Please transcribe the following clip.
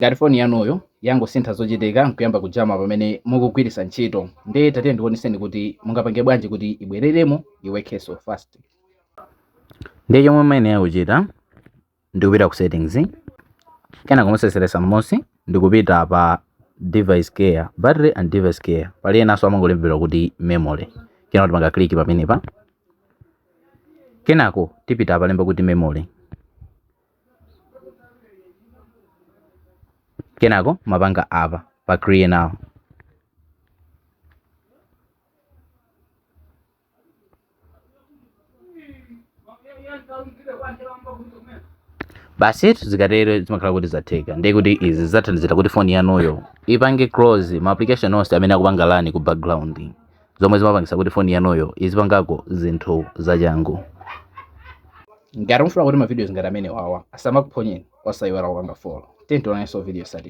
Ngati foni yanuyo yangosintha zochitika nkuyamba kujama pamene mukugwiritsa ntchito, ndiye tatiye ndikuoneseni kuti mungapange bwanji kuti ibwereremo iworkenso fast. Ndiye chomwe muyenera kuchita ndikupita ku settings, kenako museseresa m'munsi ndikupita pa device care, battery and device care. Pali enanso amangolembedwa kuti memory. Kenako tipanga click pamenepa, kenako tipita palemba kuti memory, kenako mapanga apa pa clear now. Basi zikatero zimakhala kuti zatheka. Ndiye kuti izi zidzathandizira kuti foni yanuyo ipange close ma application onse amene akupanga run ku background, zomwe zimapangisa kuti foni yanuyo izipangako zinthu zachangu. Ngati mufuna kuti ma videos ngati amene wawa asamakuphonyeni, osayiwala kupanga follow. Tiye tionanso video yotsatira.